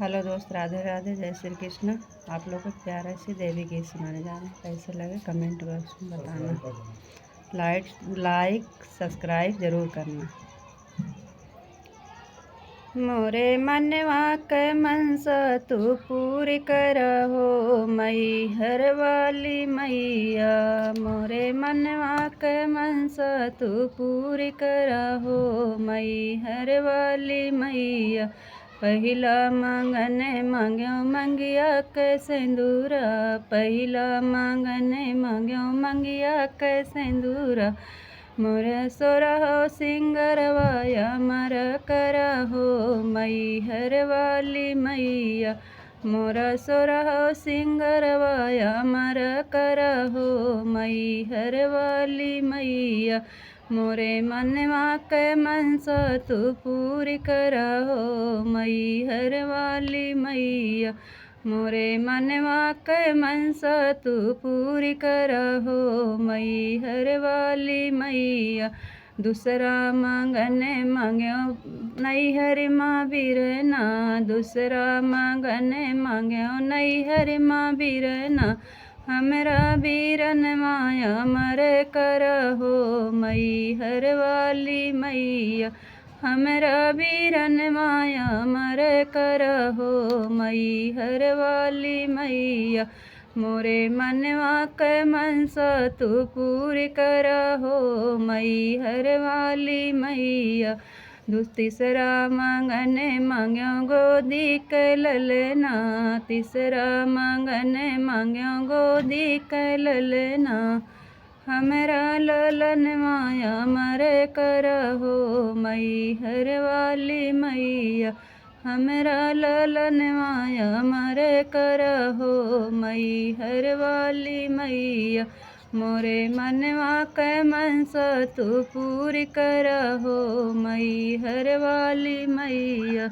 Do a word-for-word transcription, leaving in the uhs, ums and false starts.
हेलो दोस्त, राधे राधे, जय श्री कृष्ण। आप लोग को प्यारे से देवी गीत सुनाने जा रहे हैं, कैसे लगे comment box में बताना। लाइक लाइक सब्सक्राइब जरूर करना। मोरे मनवा के मनसा तू पूरी करा हो, मैहर वाली मैया। मोरे मनवा के मनसा तू पूरी करा हो, मैहर वाली मैया। पहिला मांगन मांग्यो मंगिया के सेंदूरा, पहिला मांगन मांग्यो मंगिया के सेंदूरा। मोरे सोरहो सिंगरवा अमर करा हो, मैहर वाली मैया। मोरा सोरहो सिंगरवा अमर करा हो, मैहर वाली मैया। मोरे मनवा के मनसा तू पूरी करा हो, मैहर वाली मैया। मोरे मनवा के मनसा तू पूरी करा हो, मैहर वाली मैया। दूसरा मांगन मांग्यो नैहर मा बिरना, दूसरा मांगन मांग्यो नैहर मा बिरना। हमरा बीरन माया अमर करा हो, मैहर वाली मैया। हमरा बीरन माया अमर करा हो, मैहर वाली मैया। मोरे मनवा के मनसा तू पूरी करा हो, मैहर वाली मैया। दू तीसरा मांगन मांग्यो गोदी के ललना, तीसरा मांगन मांग्यो गोदी के ललना। हमरा ललन माया अमर करा हो, मैहर वाली मैया। हमरा ललन माया अमर करा हो, मैहर वाली मैया। मोरे मनवा के मनसा तू पूरी करा हो, मैहर वाली मैया।